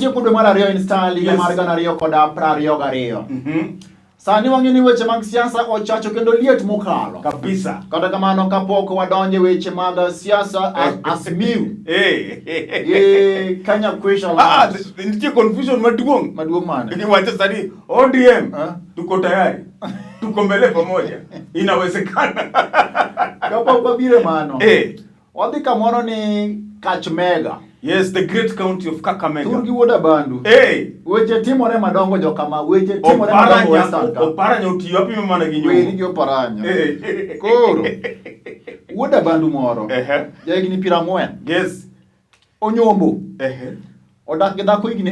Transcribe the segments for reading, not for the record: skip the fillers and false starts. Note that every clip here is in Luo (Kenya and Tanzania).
Watieko dwe mar ariyo in style higa mar 2022. Sani wang'e ni weche mag siasa ochacho kendo liet mokalo. Kabisa. Kata kamano kapok wadonje weche mag siasa Asimiyu. Gi Kenya Kwisha Alliance. Nitie confusion maduong'. Maduong' mane? Niwacho sani ODM tuko tayari. Tuko mbele pamoja. Inawezekana. Kapok wabiro mano. Wadhi kamoro ni Kachmega. Yes, the great county of Kakamega. Thurgi wuod Abandu. Hey. Weche timore madongo jokama, weche timore madongo Western ka. Oparanya otiyo apimo mana gi nyombo. Weri gi Oparanya. Hey. Koro wuod Abandu moro. Jahigni 40. Yes. Onyombo. Odak gi dhako higni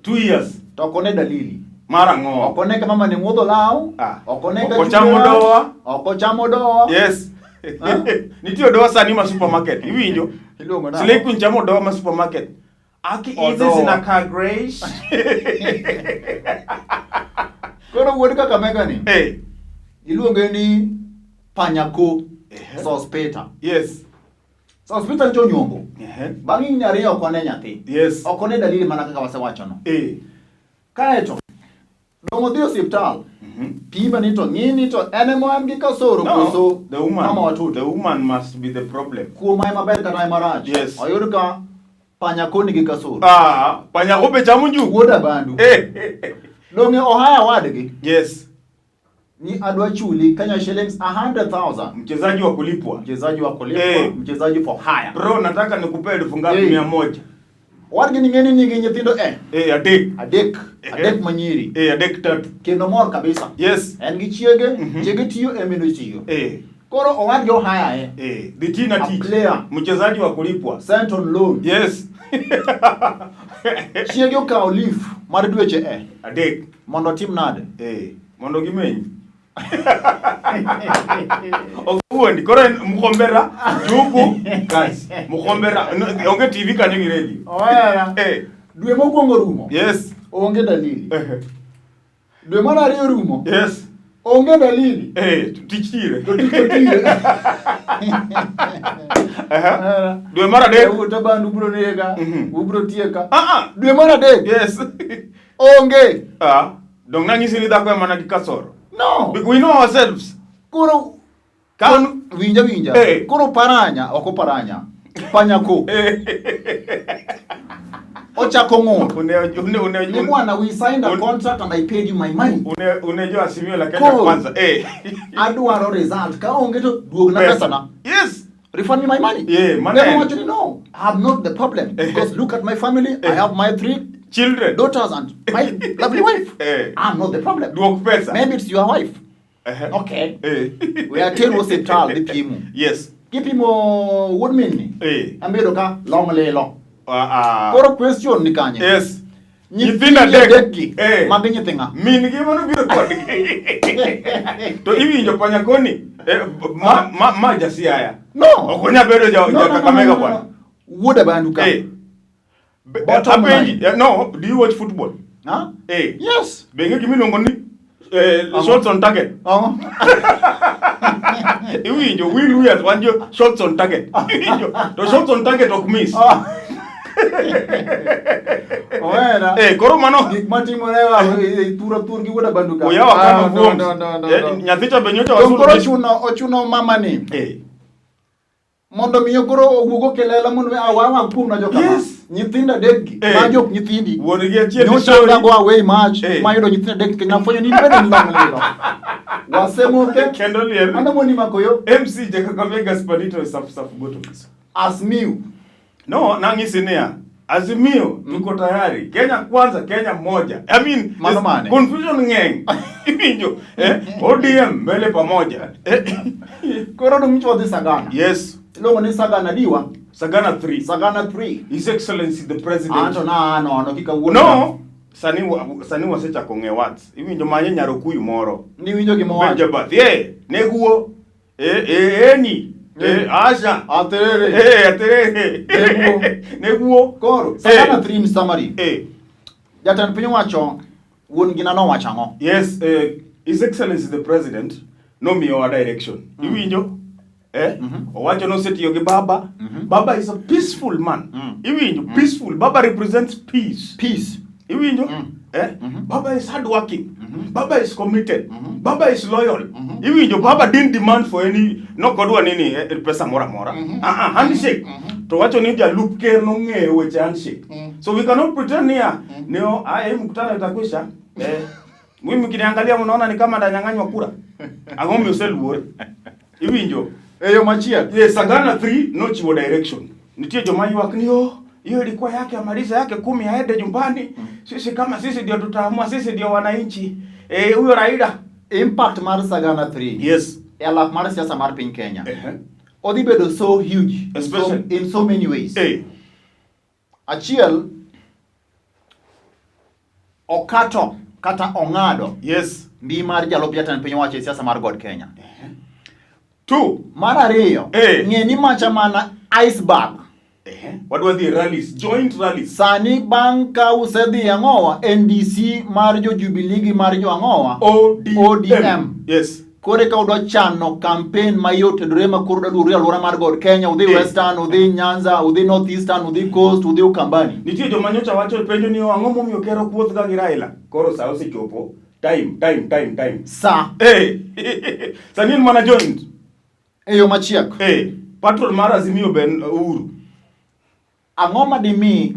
2 years. To ok one dalili. Mar ang'o? Ok one ka mama ne muodho law. Ok one ka Ok ochamo doa. Ok ochamo doa. Yes. Nitie odowa sani ma supermarket. Iwinjo? Iluongo nang'o? Slay Queen chamo odowa ma supermarket. Aki hizi Odowa. zinakaa grayish. Koro wuod Kakamega ni. Hey. Iluonge ni Panyako Sospeter. Yes. Sospeter ncho nyombo. Bang' higni 2 ok one nyathi. Yes. Ok one dalili mana kaka wasewachono. Kaeto dong' odhi osiptal. Pima ni to ng'i ni to en ema en gi kasoro No, koso the woman, mama watuto. the woman must be the problem. Kuom ma ema ber kata ema rach. Yes. Oyud ka Panyako nigi kasoro. Panyako be chamo njugu. Wuod Abandu. Dong' ohaya wadgi. Yes. Ni adwa chuli Kenya shillings 100,000. Mchezaji wa kulipwa. Mchezaji wa kulipwa, mchezaji for hire. Bro, nataka nikupe elfu ngapi? 100. Wadgi ni ng'eni nigi nyithindo Adek. Adek. Adek manyiri. Adek tatu. Kendo mor kabisa. Yes. En gi chiege, chiege tiyo, en bende otiyo. Koro owadgi ohaya Dhi tina A tich. player. Mchezaji wa kulipwa. Sent on loan. Yes. Chiege okawo leave mar dweche Adek. Mondo otim nade? Mondo gimeny. Ok wuondi, koro en mkombera, njugu, guys. Mkombera, no, onge TV kanyo gi radio. Ohera. Dwe mokwongo rumo. Yes. Onge dalili. Dwe mar ariyo rumo. Yes. Onge dalili. Tich tire. To tich otire. Dwe mar adek. Yawuot Abandu ubiro nega, ubiro tieka. Dwe mar adek. Yes. Onge. Dong nang'isi ni dhako ema nigi kasoro. No. We know ourselves. Koro winja winja. Koro paranya, ok oparanya. Panyako. Ochako ng'ur. Ni bwana, we signed a contract and I paid you my money. Une jo Azimio la Kenya Kwanza. Adwaro result. Ka onge to duogna Pesa. pesa na. Yes. Refund me my money. Yeah, money. Then wacho ni no, I'm not the problem. Because look at my family, I have my 3 children, daughters and my lovely wife. I'm not the problem. Duok pesa. Maybe it's your wife. Okay. We are tero osiptal dhi pimo. Yes. Gipimo wuod min ni. Ambedo ka long lilo. Koro question ni kanye? Yes. Nyithindo adek gi. Magi nyithi ng'a? Min gi mano biro kodgi. To iwinjo Panyakoni ma ja Siaya. No. Ok onyal bedo ja Kakamega bwana. Wuod Abandu ka. Bottom Apenji, line. No, do you watch football? Huh? Yes. Yes. Be ing'e gima iluongo ni shots on target? Ang'o? Iwinjo, we Luhyas wan jo shots on target. Iwinjo, to shots on target ok miss. Owera. Koro mano gik matimore wa thura thur gi wuod Abandu ka. Oyawa kama No, vuoms. no, no, no, no. Nyathi cha be nyocha Dong' wasuru koro ochuno mama ni. Mondo miyo koro owuog okelela mondo mi awawa kuom na jokama. Yes. Nyithindo adek gi. Ma jok nyithindi. Wuon gi achiel Nyocha sorry. adago away match. Ma yudo nyithindo adek kendo afwenyo ni bedo ni long lilo. Wasemoke. Kendo liel. Mano moni makoyo. MC ja Kakamega Spadito saf saf goto. Asmiu. No, nang'isi niya. Azimio, tuko tayari. Kenya kwanza, Kenya moja. I mean, Mano mane? confusion ng'eny. Iwinjo? ODM mbele pamoja. Koro dong' nyicho wadhi Sagana. Yes. Iluongo ni Sagana diwa. Sagana 3. Sagana 3. His Excellency the President. Anto na ano kika wuon. No. Sani sani wasechako ng'e words. Iwinjo manye nyarokuyu moro. Ni winjo gima owacho. Benjabath. Neguo. Eni. Asha. Aterere. Aterere. Neguo. Neguo. Koro, Sagana 3 in summary. Jatend piny owacho wuon gina nowacho ang'o? Yes, His Excellency the President nomiyowa direction. Iwinjo? Owacho nosetiyo gi baba. Baba is a peaceful man. Iwinjo, peaceful. Baba represents peace. Peace. Iwinjo? Eh? Baba is hardworking. Baba is committed. Baba is loyal. Iwinjo, Baba didn't demand for any nokodwa nini pesa moro amora. Ah ah, handshake. To wacho ni jalup ker nong'eyo weche handshake. So we cannot pretend niya ni oh, ah, hii mkutano itakwisha. Eh, mimi mkiniangalia mnaona ni kama ndanyang'anywa kura. Ang'o miyo oseluore? Iwinjo? E yo machielo. Yes, Sagana 3 nochiwo direction. Nitie joma ywak ni oh, hiyo ilikuwa yake amaliza yake 10 aende nyumbani. Sisi kama sisi ndio tutaamua, sisi ndio wananchi. Eh, huyo Raila. Impact mar Sagana 3. Yes. E alap mar siasa mar piny Kenya. Uh-huh. Odhi bedo so huge Especially in so many ways. Achiel, okato kata ong'ado mbi mar jalup jatend piny owacho e siasa mar God Kenya. Two. Mar ariyo, ng'e ni macha mana iceberg. Wadwa dhi rallies, joint rallies. Sani bang' ka usedhi ang'owa, NDC mar jo Jubilee gi mar jo ang'owa, ODM. ODM. Yes. Kore ka udwa chano campaign mayot e dore ma koro udwa luoro e alwora mar God Kenya, udhi Western, udhi Nyanza, udhi North Eastern, udhi Coast, udhi Ukambani. Nitie joma nyocha wacho penjo ni ang'o momiyo ker ok wuoth ga gi Raila? Koro sa osechopo. Time, time, time, time. Sa. Sani en mana joint. E yo machiek. Patrol mar Azimio ben Uhuru. Ang'o ma dimi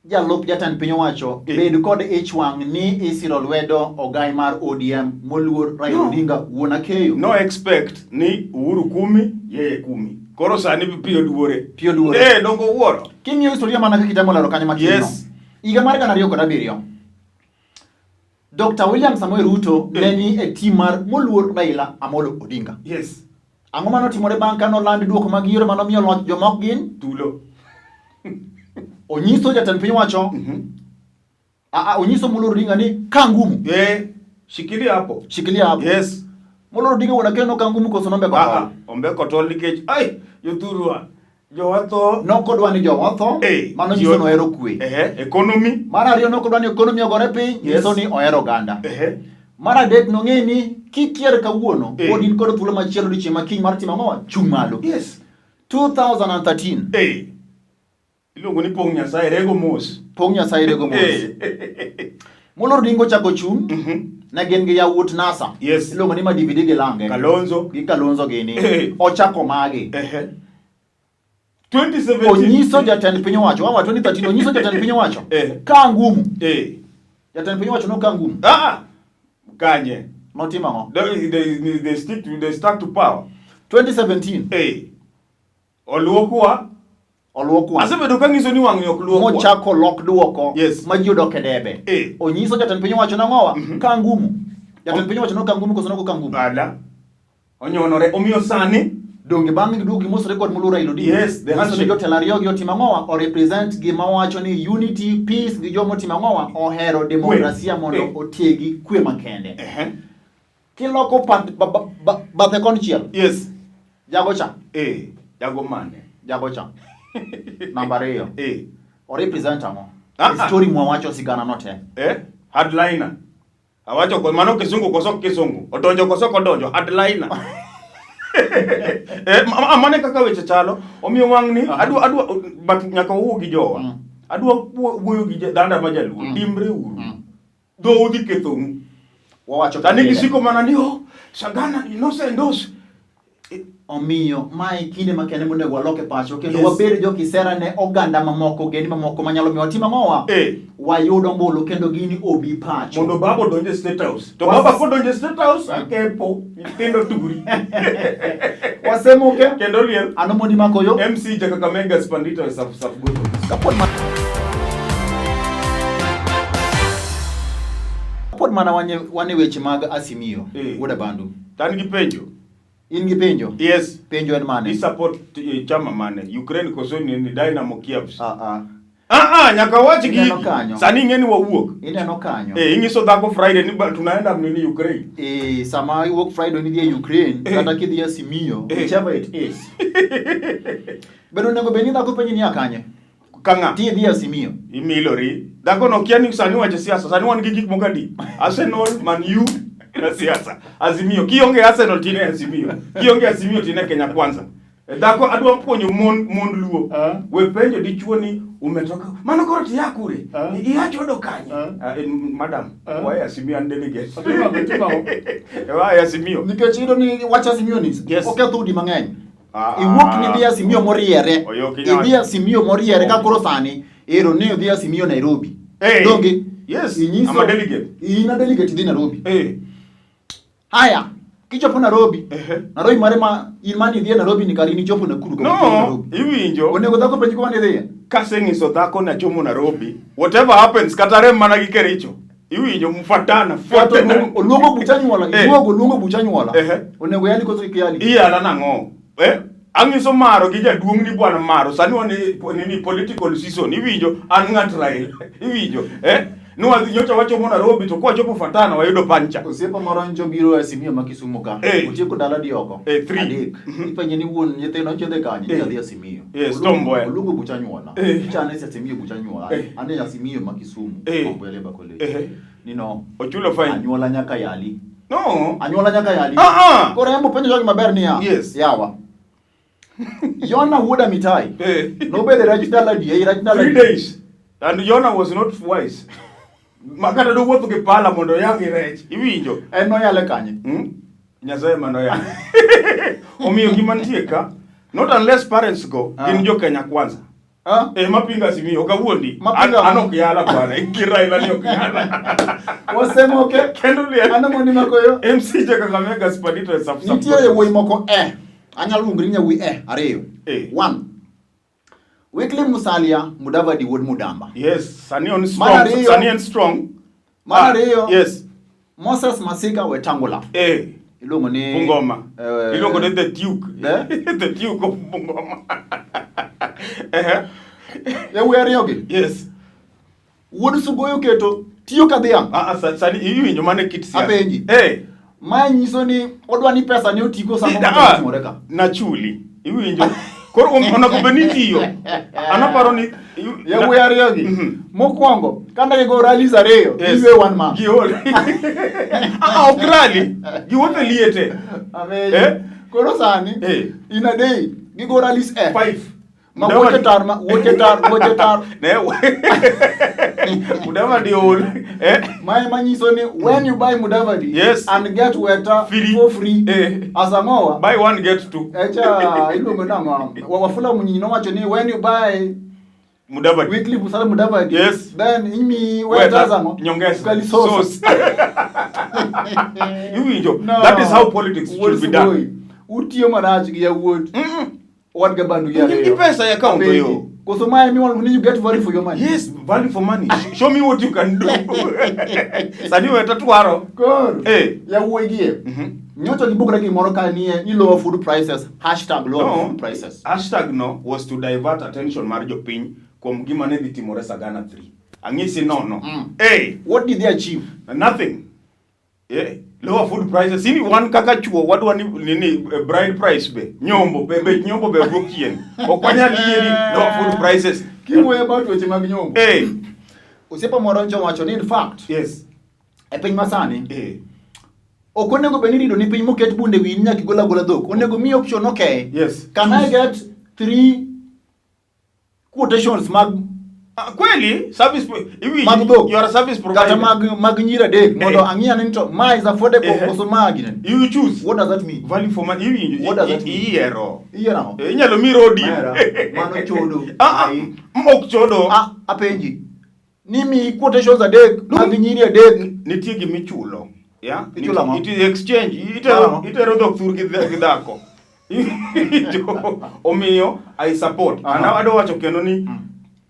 jalup jatend piny owacho bed kod ich wang' ni isiro lwedo ogai mar ODM moluor Raila No. Odinga wuon Akeyo? No expect ni Uhuru kumi, yeye kumi. Koro sani piyo duore. Piyo duore. Dongo wuoro. King'iyo historia mana kaka itemo lero kanyo matin no. Yes. Higa mar 2007, Dr. William Samoei Ruto ne ni e team mar moluor Raila Amolo Odinga. Yes. Ang'o mane otimore bang' ka noland duoko mag yiero mane omiyo loch jomok gin? Tulo. Onyiso jatend piny wacho. Onyiso moluor Odinga ni ka ngumu. Shikilia hapo. Shikilia hapo. Yes. Moluor Odinga wuon Akeyo noka ngumu koso nombe kotol? Ombe kotol nikech ai jothurwa jowatho. Nokodwa ni jowatho. Mano nyiso ni ohero kwe. Economy. Mar ariyo nokodwa ni economy ogore piny, nyiso ni ohero oganda. Mar adek nong'e ni kikier kawuono, pod in kod thuolo machielo odiochieng' ma kiny mar timo ang'o? Chung' malo. Yes. 2013. Iluongo ni pong' Nyasaye rego mos. Pong' Nyasaye rego mos. Moluor Odinga ochako chung'. Ne gin gi yawuot NASA. Yes. Iluongo ni Madividi gi Lange. Kalonzo. Gi Kalonzo gini. Ochako magi. 2017. Onyiso jatend piny owacho. Wawa 2013 onyiso jatend piny owacho. Ka ngumu. Jatend piny owacho no ka ngumu. Kanye. Notimo ang'o? They stuck to power. 2017. Oluokwa. Oluokwa. Asebedo ka nyiso ni wang'ni ok luokwa. Mochako lok duoko. Yes. Ma ji odok e debe. Onyiso jatend piny owacho nang'owa? Ka ngumu. Jatend piny owacho no ka ngumu koso noko ka ngumu? Ala. Onyonore. Omiyo sani donge bang' giduogo gimosore kod moluor Raila Odinga. Yes, the Nyiso ni handshake. jotelo ariyo gi otimo ang'owa? O represent gima wacho ni unity, peace gi joma otimo ang'owa? Ohero demokrasia mondo otegi kwe makende. Kiloko bathe konchiel. Yes. Jago cha. Jago mane? Jago cha. Namba 2. O represent ang'o? Story mwawacho sigana no te. Hardliner. Awacho ko mano kisungu koso kisungu. Odonjo koso kodonjo hardliner. Mane kaka weche chalo. Omiyo wang'ni adwa but nyaka wuo gi jowa. Adwa wuoyo gi dhanda ma jaluo. Dimre uru. Dho udhi kethou. Wawacho Sani kabila. gisiko mana ni oh, Sagana ni nose endorse. Omiyo mae kinde makende monego walok e pachwa kendo Yes. wabed jo kisera ne oganda mamoko, ogendni mamoko manyalo miyo watim ang'owa? Wayud ombulu kendo gini obi pacho. Mondo baba odonj e State House. To baba kodonjo e State House, akepo, nyithindo turi. Wasemuke. Kendo liel. Ano mondi makoyo? MC ja Kakamega Spandito e Saf Saf Goto. Kapod Kapod mana wane weche mag Azimio, Wuod Abandu. To an gi penjo. In gi penjo? Yes. Penjo en mane? I support chama mane? Ukraine koso ni Dynamo Kiev? Nyaka wach gigi. Ineno kanyo. Sani ing'e ni wawuok. Ineno kanyo. Ing'iso dhako Friday ni tunaenda nini Ukraine. Sama iwuok Friday ni idhi e Ukraine, kata kidhi Azimio, whichever it is. Bedo onego bed ni dhako penji ni akanye? Kang'a? Ti idhi Azimio. Imilori. Dhako no kia ni sani wacho siasa, sani wan gi gik moko adi? Arsenal, Man U, na siasa. Azimio. Kionge Arsenal tine Azimio. Kionge Azimio tine Kenya Kwanza. Dhako adwa puonjo mon mond luo. Ah. We penjo dichuo ni umetoka. Mano koro tiya kure? Ah. Iya chodo kanye? Ah. Ah, madam, Ah. why Azimio an delegate? Otimo ang'o, otimo ang'o? Why Azimio? Nikech iyudo ni wach Azimio ni Yes. oketho udi mang'eny. Ah. Iwuok ni idhi Azimio moriere. Oyo, ok inyal- Idhi Azimio moriere ka koro sani ero ni idhi Azimio Nairobi. Eh. Donge? Yes, Inyiso, I'm a delegate. In a delegate idhi Nairobi. Eh. Haya, kichopo Nairobi. Ehe. Nairobi mare ma in mani idhi e Nairobi ni kari nichopo Nakuru kama ichopo No, Nairobi. iwinjo. Onego dhako penj kuma nidhiye. Kaseng'iso dhako ni achomo Nairobi, whatever happens, kata rem mana gi Kericho. Iwinjo mfatana, Kata fuatana. oluongo bucha nyuola, Eh. iduogo oluongo bucha nyuola. Ehe. Onego yali koso kik yali. Iyala nang'o? Eh? Ang'iso Maro gi jaduong' ni bwana Maro, sani wan e nini political season, iwinjo an ng'at Raila. Iwinjo, eh? Nwadhi nyocha wachomo Nairobi to kwachopo Fatana wayudo pancha. Osiepa moro njo biro e Azimio ma Kisumu ka. Eh. Otieko ndalo adi oko? Eh, three. Adek. Ipenje ni wuon nyithindo nchiedhe kanye? Eh. Ni adhi Azimio. Eh, Oluongo- Tom Mboya. Oluongo bucha nyuola. Eh. Ichane e Azimio bucha nyuola. Eh. An e Azimio ma Kisumu. Eh. Mambo Labour College. Eh. Ni no. Ochulo fine. Anyuola nyaka yali. No. Anyuola nyaka yali. Ah, ah. Koro embo penjo jogi maber niya. Yes. Yawa. Yona wuod Amitai. Eh. Nobedo e rach ndalo adi? Ei rach ndalo Three adi? days. And Jonah was not wise. Makata dowuotho gi pala mondo oyang' gi rech. Iwinjo? En noyale kanye? Hmm? Nyasaye mano ya. Omiyo gima nitie ka, not unless parents go, Ah. gin jo Kenya kwanza. Ah? Eh, mapinga Azimio, ok awuondi. Mapinga- An ok yala bwana, gi Raila ni ok yala. Wasemoke. Kendo liel. Ano mondi makoyo? MC ja Kakamega Spadito e sap sap. Nitiere yawuoyi moko e. Anyalo luongo ni yawuoyi e ariyo. Eh. One. Wycliffe Musalia Mudavadi wuod Mudamba. Yes, sani on Mar strong. ariyo- Sani en strong. Mar Ah, ariyo. Yes. Moses Masika Wetangula. Eh. Iluongo ni Bungoma. Eh, Iluongo ni the Duke. The? The Duke of Bungoma. Eh. Yawuoyi ariyo gi. Yes. Wuod Sugoyo keto tiyo ka dhiang'. Ah, ah, sani iwinjo mane kit siasa. Apenji. Eh. Mae nyiso ni odwa ni pesa ni otigo sama Ah, otimore ka. Nachuli. Iwinjo. Koro onego bed ni itiyo. An aparo ni Yawuoyi ariyo gi. Mokwongo, kane gigo rallies ariyo, Yes. giywe one man. Giol. Ah, ok rally. Giwuotho e liete. Amen. Eh? Koro sani, Eh. in a day, gigo rallies e. Five. Ma wuoche tar, ma wuoche tar, wuoche tar. Ne. Mudavadi ol. Eh? Mae manyiso ni when you buy Mudavadi Yes. and get Weta Free. for free Eh. as ang'owa Buy one get two. echa iluongo nang'o Wafula Munyinyi nowacho ni when you buy Mudavadi. Wycliffe Musalia Mudavadi Yes. then imi Weta as ang'o Nyongesa. Ugali sauce. Sauce. Iwinjo. No. That is how politics Wuod should be done. Sugoi, utiyo marach gi yawuot wadga bandu gi In gi ariyo. pesa e account Apenji, yo. Koso mae miwacho ni you get value for your money. Yes, value for money. Show me what you can do. Sani weta twaro. Koro Eh. yawuoyi gi e nyocha gibukre gimoro ka nie ni lower food prices hashtag lower No. food prices. Hashtag no was to divert attention mar jopiny kuom gima ne dhi timore Sagana 3. Ang'isi nono. Eh, What did they achieve? nothing. Eh, lower food prices. Sini wan kaka chuo wadwa ni nini bride price be. Nyombo be bech nyombo be wuok chien. Ok wanyal yie ni lower food prices. Kiwuoyo about weche mag nyombo. Eh, Osiepa moro nyocha owacho ni in fact yes. e piny masani Eh. ok onego bed ni irido ni piny moket bunde wiyi ni nyaka igol agola dhok. Onego mi option okay. Yes. Can I get 3 quotations mag Ah, kweli service iwi mag dhok you are a service provider. kata mag nyiri adek mondo Eh. ang'i ane ni to ma is affordable Eh. koso ma gine. You choose. What does that mean? Value for money. Iwinjo. What does that mean? Iyiero. Iyiero ang'o? Eh, Inyalo mi rodi. Mera, mano chodo. Ah, ah, Ai. ok chodo. Ah, apenji. Ni mi quotations adek mag nyiri adek. Nitie gima ichulo. Yeah? Ichulo ang'o? Nitie exchange. Mar ang'o? Itero dhok thur gi dhako. Omiyo I support. Aha. And adwa wacho kendo ni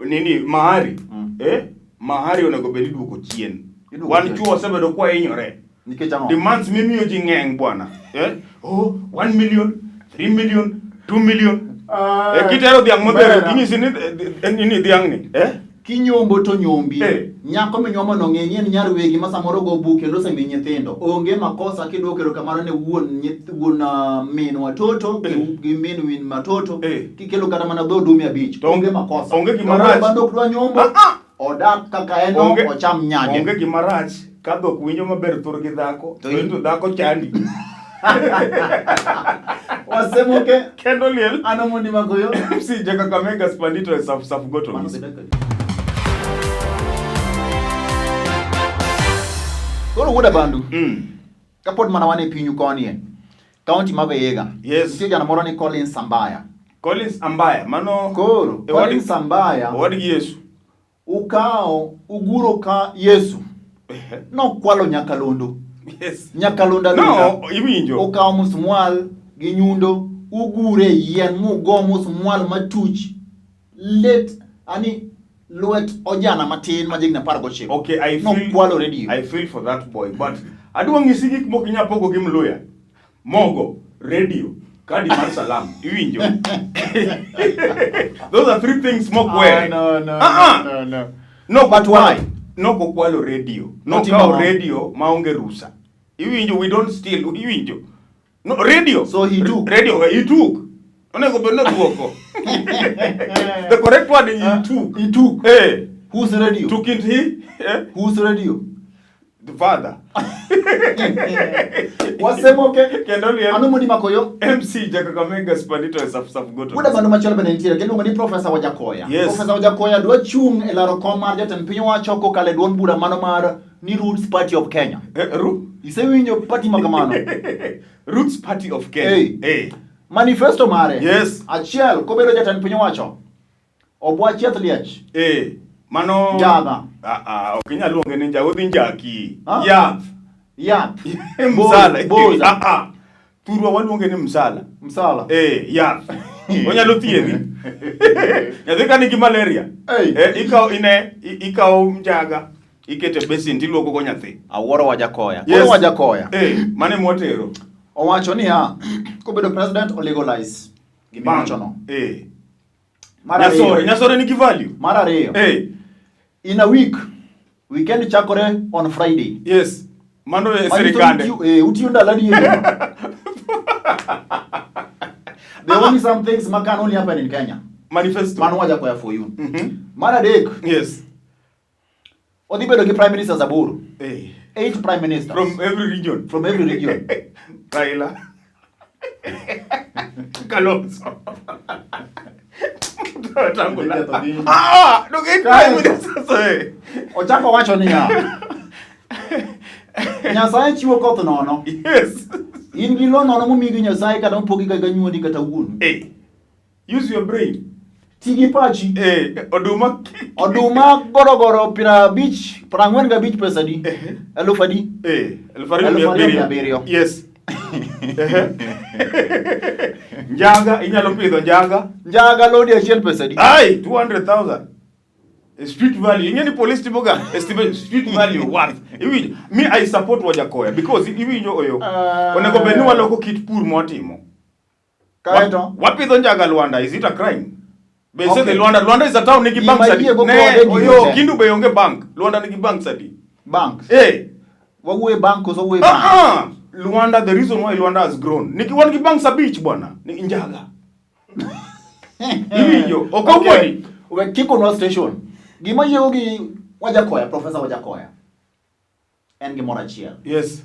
nini mahari. Eh? Mahari onego bed iduoko chien. Iduoko Wan chien. chuo wasebedo kwa hinyore. Nikech ang'o? Demands mimiyo ji ng'eny bwana. Eh? Oh, 1 million, 3 million, 2 million. Ah, Eh, kitero dhiang' modhero, Mera. inyisi ni ni dhiang' ni. Eh? Kinyombo to nyombi. Eh. Nyako minyuomo no ng'e ni en nyar wegi ma samoro go buk kendo osemiyi nyithindo. Onge makosa kidwoko erokamano ne wuon wuon min watoto Eh. gi min win matoto Eh. kikelo kata mana dho dumi abich. To Onge makosa. onge gima To rach. Bando ok dwa nyombo. Ah, ah. Odak kaka en no, ocham nyage. Onge gima rach ka dhok winjo maber thur gi dhako, To to in to dhako chandi. Wasemoke. Kendo liel. Ano mondi magoyo. MC Jakakamega Spandito e Saf Saf Goto. Mano beda kadi. Koro wuoda bandu. Kapod mana wan e pinyu koni e. Kaunti ma Vihiga. Yes. Nitie jana moro ni Collins Sambaya. Collins Ambaya, mano Koro E wad- Collins Sambaya owadgi Yesu. ukawo uguro ka Yesu nokwalo nyakalondo. Yes. Nyakalondo alunda. No, iwinjo. Ukawo musmwal gi nyundo ugure e yien mugo musmwal matuch let ani lwet ojana matin ma jahigni 19. Okay, I feel Nokwalo redio. I feel for that boy, but adwa ng'isi gik moko inya pogo gi Mluya. Mogo, radio, kadi mar salam. Iwinjo. Those are three things mok were. Ah, no, no, Ah, ah. no, no. No, But why? Nokokwalo radio. Notimo Nokawo ang'o? radio maonge rusa. Iwinjo, we don't steal. Iwinjo. No, radio. So he took. Radio, he took. Onego bed ni oduoko. The correct word is he took. He took. Eh. Whose radio? Took it he? Eh? Whose radio? The father. Wasemoke. Kendo liel. Ano mondi makoyo? MC Jakakamega Spandito e Saf Saf Goto. Wuoda bandu machielo bende nitiere kendo iluongo ni Profesa Wajakoya. Yes. Profesa Wajakoya dwa chung' e laro kom mar jatend piny owacho kokalo e duond bura mano mar ni Roots Party of Kenya. Eh, Ru? Isewinjo party ma kamano? Roots Party of Kenya. Hey. Eh. Manifesto mare. Yes. Achiel kobedo jatend piny owacho. Obwa chieth liech. Eh. Mano Njaga. Ah ah, ok inyal luonge ni njaga, odhi njaki. Ah. Yath. Yath. Msala. Boza. Ah ah. Thurwa waluonge ni msala. Msala. Eh, yath. Onyalo thiedhi. Nyathi ka nigi malaria. Hey. Eh, ikawo ine ikawo njaga ikete basin tiluoko go nyathi. Awuoro Wajakoya. Yes. Koro Wajakoya. Eh, mane mwatero. Owacho niya, kobedo president o legalize gima Bang. iwachono. Eh. Mar Nyasore, ariyo. nyasore nigi value. Mar ariyo. Eh, In a week, weekend chakore on Friday. yes. Mano e Manyiso ni sirikande. utiyo ndalo adi e juma? There are only some things ma can only happen in Kenya. Manifesto. Mano Wajakoya for you. Mar adek, Yes. odhi bedo gi prime ministers aboro. Eh. 8 prime ministers. From every region. From every region. Raila. Kalonzo. Wetangula. Ah, ah, dog eight prime ministers. Eh. Ochako wacho niya. Nyasaye chiwo koth nono. Yes. In gi lo nono momiyi gi Nyasaye kata mopogi ga nyuondi kata wuonu. Eh. Use your brain. Ti gi pachi. Eh, oduma. Oduma gorogoro 50, 45 pesa adi? Eluf adi? Eh, 2700. 2700. Yes. Ehe. Njaga, inyalo pidho njaga. Njaga lodi achiel pesa adi? Ai, 200,000. Street value. Ing'e ni police timoga estimate street value worth. Iwinjo. Me I support Wajakoya because iwinjo oyo. Ah. Onego bed ni waloko kit pur mwatimo. Kaeto Wapidho njaga Luanda, is it a crime? Be okay. Okay. Luanda, Luanda is a town nigi Gima banks adi. yiego Ne, kode gigo oyo, te. Kindu be onge bank. Luanda nigi banks adi. Banks. Eh. Wawuoye bank koso wawuoye bank? Ah, ah. Luanda, the reason why Luanda has grown. Nigi wan gi banks abich bwana. Ni njaga. Iwinjo, ok awuoni. We kikonwa station. Gima yiego gi Wajakoya, Professor Wajakoya. En gimoro achiel. Yes.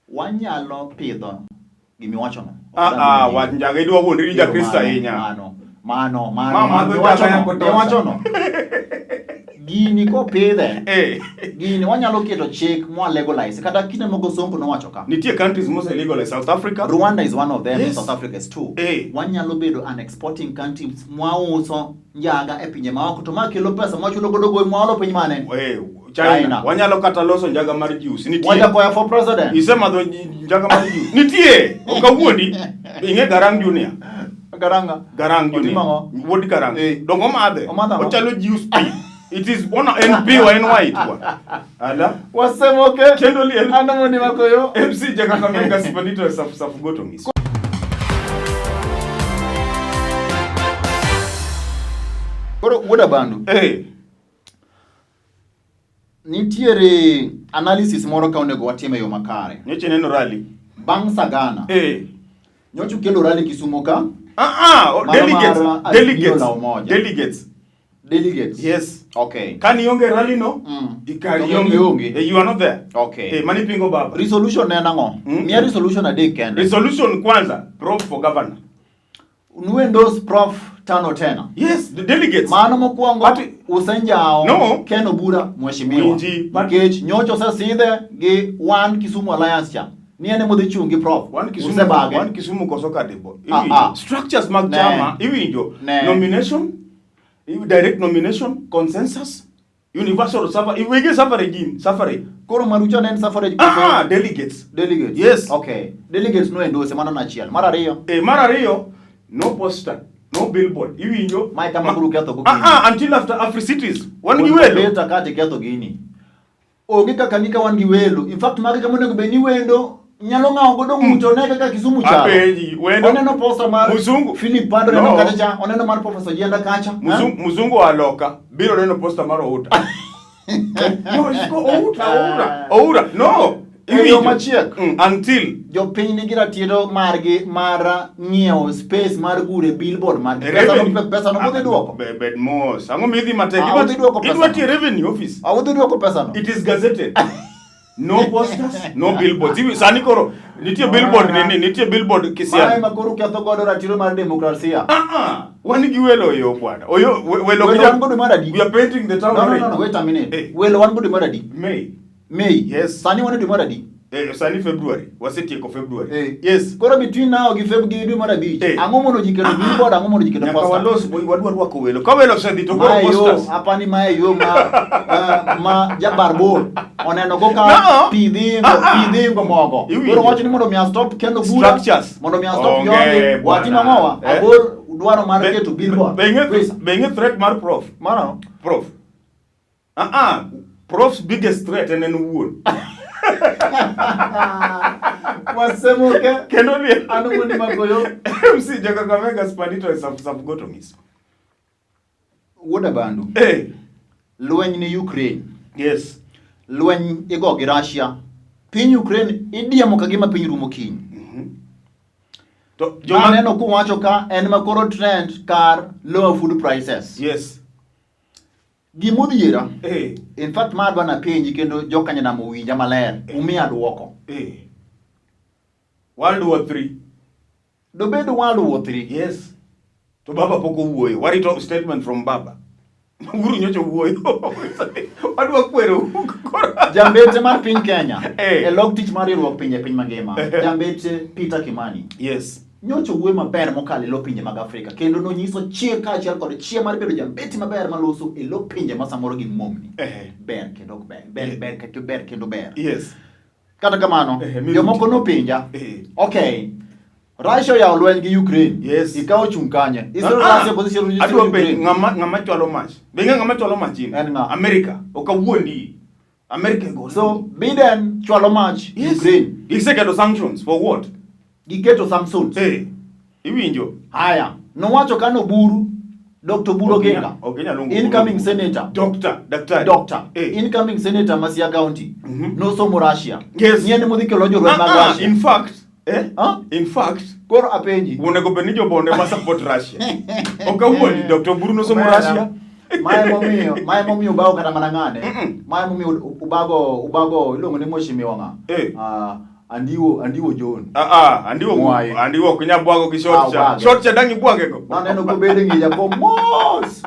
Wanyalo pidho gimiwachono. Ah, ah, wach njaga idwa wuondri ni jakristo ahinya. Mano, mano, mano. Ma madho Miwachono, njaga yako tosa. miwachono. Gini kopidhe, Eh. gini wanyalo keto chik mwa legalize. Kata kinde moko Sonko nowacho ka. Nitie countries mose legalize South Africa. Rwanda is one of them, Yes. South Africa is two. Eh. Wanyalo bedo an exporting country mwauso njaga e pinje maoko to ma kelo pesa mwachulo godo gowi mwaolo piny mane? Eh, China. China. Wanyalo kata loso njaga mar juice. Nitie. Wajakoya for president. Isemadho njaga mar juice. Nitie. Ok awuondi. Ing'e Garang Junior. Garanga. Garang Otimo Junior. ang'o? Wuod Garang. Eh. Dongo omadhe. Omadho ang'o? Ochalo juice pi. It is one en pi wa en white wa. Ala. Wasemoke. Kendo liel. Ano mondi makoyo. MC Jakakamega Sipanito Safu Safu Goto Miss. Koro wuod Abandu. Eh. Nitiere analysis moro ka onego watim e yo makare. Nyocha ineno rally. Bang' Sagana. Eh. Nyocha ukelo rally Kisumu ka. Ah ah, oh, Mano delegates, mar Azimio delegates, la Umoja. delegates. Delegates. Yes. Okay. Ka nionge rally no, ikari To ionge. ionge. Eh, you are not there. Okay. Eh, mani pingo baba. Resolution ne en ang'o? Miya resolution adek kende. Resolution kwanza, probe for governor. Nuendorse Prof tano tena. Yes, the delegates. Mano mokwongo But- usenjawo No. Ken Obura mheshimiwa. Winji, but- Nikech nyocha osesidhe gi One Kisumu Alliance cha. Ni en emodhi chung' gi Prof. Wan Kisumu, Usebage. wan Kisumu koso Kadebo. Ah, Iwinjo. ah. Structures mag Ne. chama iwinjo. Ne. Nomination, direct nomination, consensus, universal suffrage. Iwege suffrage gin, suffrage. Koro marucha ne en suffrage Ah, ah, delegates. Delegates. Yes. Okay. Delegates no endorse mano achiel. Mar ariyo. Eh, mar ariyo, no poster, no billboard. Iwinjo. Mae kama buru ketho go Ah, ah, until after Africities. Wan gi welo. Beta kati ketho gini. Onge kaka ni ka wan gi welo. In fact, magi kama onego bed ni wendo nyalo ng'awo godo ng'uto ne kaka Kisumu chalo. Apenji, wendo. Oneno poster mar Muzungu. Philip Pando No. neno kacha cha, oneno mar Professor Jienda kacha. Muzungu, muzungu aloka biro neno poster mar Outa. No, it's go Outa, Oura. Oura. No. E yo machiek. Until Jopiny nigi ratiro margi mar ng'iewo space mar gure billboard margi. Pesa no, pesa no budhi duoko. Bed mos. Ang'o midhi matek? Ah, udhi duoko pesa Idwa no. tiyo revenue office. Awudhi duoko pesa no. It is gazetted. No posters, no billboards. Iwi- Sani koro nitie billboard nini, nitie billboard Mae Kisian. ma koro ketho godo ratiro mar demokrasia. Ah ah. Wan gi welo yo bwana. Oyo welo Welo wan godo mar adi? We are painting the town No, no, orange. no, no, wait a minute. Eh. Welo wan godo mar adi? May. May. Yes. Sani wan e dwe mar adi? Eh, sani February. Wasetieko February. Eh. Yes. Koro between now gi Feb gi dwe mar abich, Eh. ang'o mono ji keto billboard, ang'o mono ji keto Nyaka poster? walos wadwa rwako welo. Ka welo osedhi to koro Mae yo, posters. apani mae yo ma ma jabar bor oneno go ka No. pi dhingo, Ah, ah. pi dhingo mogo. Iwinjo. Koro wacho ni mondo mi a stop kendo bura. Structures. Mondo mi a stop Onge, yogi, bwana. watimo ang'owa? Eh. Agol dwaro mar Be- keto billboard. Be ing'e Please. be ing'e threat mar prof. Mano. Prof. Ah ah. Prof's biggest threat en en owuon. Wasemoke. Kendo ni An wuoni magoyo. MC Jakakamega Spanito e saf saf goto ngiso. Wuod Abandu. Eh. Lweny ni Ukraine. Yes. Lweny igo gi Russia. Piny Ukraine idiemo ka gima piny rumo kiny. To joma neno kuwacho ka en ma koro trend kar lower food prices. Yes. Gimodhiera. Eh. In fact, ma adwa napenji kendo jokanyanam owinja maler. Eh. Umiya duoko. Eh. World War 3. Dobed World War 3. Yes. To baba pok owuoyo. Warito statement from baba. Uhuru nyocha owuoyo. Wadwa kwero. Jambete mar piny Kenya. Eh. E log tich mar riwruok pinje piny mangima. Jambete Peter Kimani. Yes. Nyocha owuoyo maber mokalo e lo pinje mag Afrika kendo nonyiso chir kaachiel kod chia mar bedo jambeti maber maloso e lo pinje ma samoro gin momni. Eh. Ber kendo ok ber. Ber ber kendo ber kendo ber. Yes. Kata kamano, Eh, mi- jomoko nopenja. Eh. Okay. Russia oyawo lweny gi Ukraine. Yes. Ikawo chung' kanye? Israel Ah, ah. Russia koso Israel Adwa penjo Ukraine? ng'ama chwalo mach. Be ing'e ng'ama chwalo mach in? En ng'a? America. Ok awuondi. America go. So Biden chwalo mach yes. Ukraine. Giseketo sanctions for what? Giketo sanctions. Eh. Iwinjo. Haya, nowacho ka Oburu, Dr. Oburu Oginga, Ok inyal luongo incoming Oburu. senator, Doctor, daktari. doctor, Eh. incoming senator ma Siaya County, nosomo Russia. Yes. Ni en modhi kelo jolweny mag Ah, ah, Russia. in fact, eh? Huh? In fact, Koro apenji. onego bed ni jobonde ma support Russia. Ok awuondi, Dr. Oburu nosomo Omera, Russia. Mae momiyo, mae momiyo ubago kata mana ng'ane. Mae momiyo ubago ubago iluongo ni mheshimiwa ng'a? Eh. Ah, Andiwo Andiwo John. Ah ah, Andiwo Mwai. Andiwo ok inyal bwago gi Ah, short cha. ubage. Short cha dang' ibwage go. Naneno kobedo e ng'i jakom mos.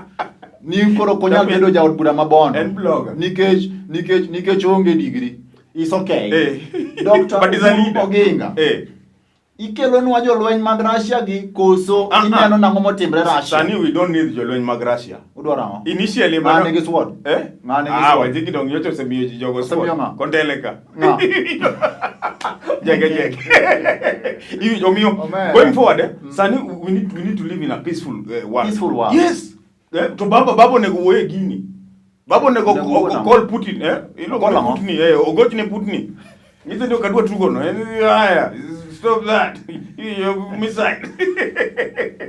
Ni koro ok onyal Tapi- bedo jaod bura ma Bondo. En blogger. Nikech oonge degree. It's okay. Eh. Dr. But he's a Oburu leader. Oginga. Eh. Ikelonwa jolweny mag Russia gi koso Ah, ah. ineno nang'o motimre Russia? Sani we don't need jolweny mag Russia. Udwaro ang'o? Initially Ng'a mano- nigi sword? Eh? Ng'a nigi Ah, sword? wajiki dong nyocha osemiyo ji jogo Osemiyo sword. ng'a? Kondele ka. Ng'a? Jege jege. Iwinjo omiyo Omera. going forward eh, sani we need to live in a peaceful world. Peaceful world. Yes. Eh, to baba onego wuoye gini. Baba onego Onego wuo nang'o? call Putin eh. Iluongo Call ni ang'o? Putin eh, ogochne Putin. Nyise ni ok adwa tugo no. Eh, Haya, stop that. You missile.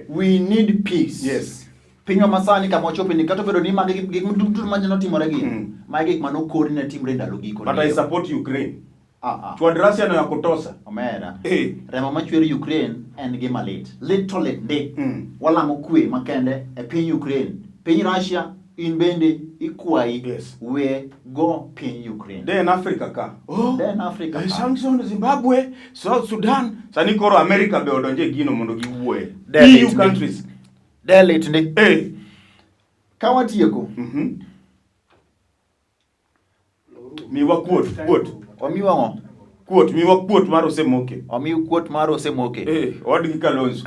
We need peace. Yes. Pinywa masani kama wachope ni kata obedo ni magi gik duto manyalo timore gi. Magi gik manokor ne timre ndalo giko. But I support Ukraine. Ah, ah. Chwad Russia no ya kutosa. Omera. Eh. Remo machwer Ukraine en gima lit. Lit to lit ndi. Mm. Walamo kwe makende e piny Ukraine. Piny Russia in bende ikwayi Yes. we go piny Ukraine. De en Africa ka. Oh. De en Africa Eh, ka. Sanction Zimbabwe, South Sudan. Sani koro America be odonje e gino mondo giwuoye. De EU lit ndi. countries. De lit ndi. Eh. Ka watieko, Miwa kuot, kuot. Omiwa ng'o? Kuot, miwa kuot mar osemoke. Omiw kuot mar osemoke. Eh, owadgi Kalonzo.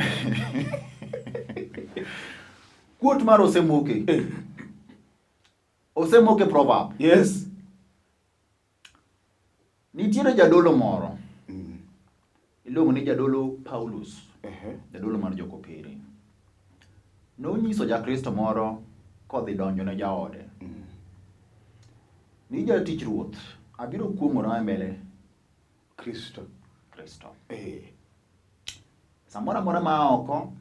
Kuot mar osemoke. Eh. Osemoke proverb. Yes. Nitiere jadolo moro. Iluongo ni jadolo Paulus. Jadolo mar Jokopere. Nonyiso Jakristo moro kodhi donjo ne jaode. Ni jatich Ruoth, abiro kuong'ora e mbele Kristo. Kristo. Eh. Samoro amora ma oko,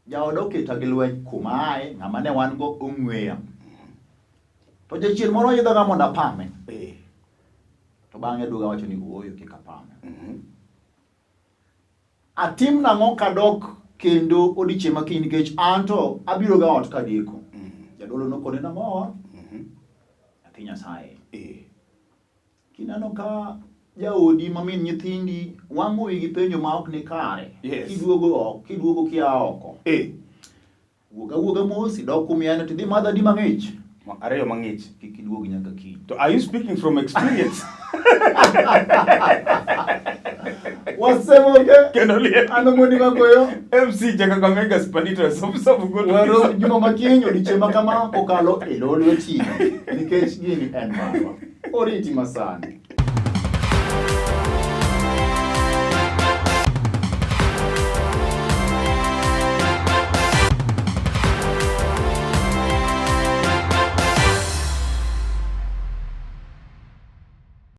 jaoda oketa gi lweny kuma aye, ng'ama ne wan go ong'weya. To jachien moro idhoga mondo apame. Eh. To bang'e duoga wacho ni ooyo kik apame. Atim nang'o kadok kendo odiechieng' ma kiny nikech an to abiro ga ot kadeko. Jadolo nokone nang'owa? Nyathi Nyasaye. Eh. Kineno ka jaodi ma min nyithindi wang'o wi gi penjo ma ok ni kare. Yes. Kiduogo oko, kiduogo kia oko. Eh. Wuog awuoga mos, idok kuma iaye to idhi madh adi mang'ich. Ariyo mang'ich. Kik iduog nyaka kiny. To are you speaking from experience? Wasemoke. Kendo liel. An Omondi Makoyo. MC Jakakamega Spanito Sobu Godo. Warom juma ma kiny odiechieng' ma kama kokalo e Lolwe TV nikech gini en marwa. Oriti masani.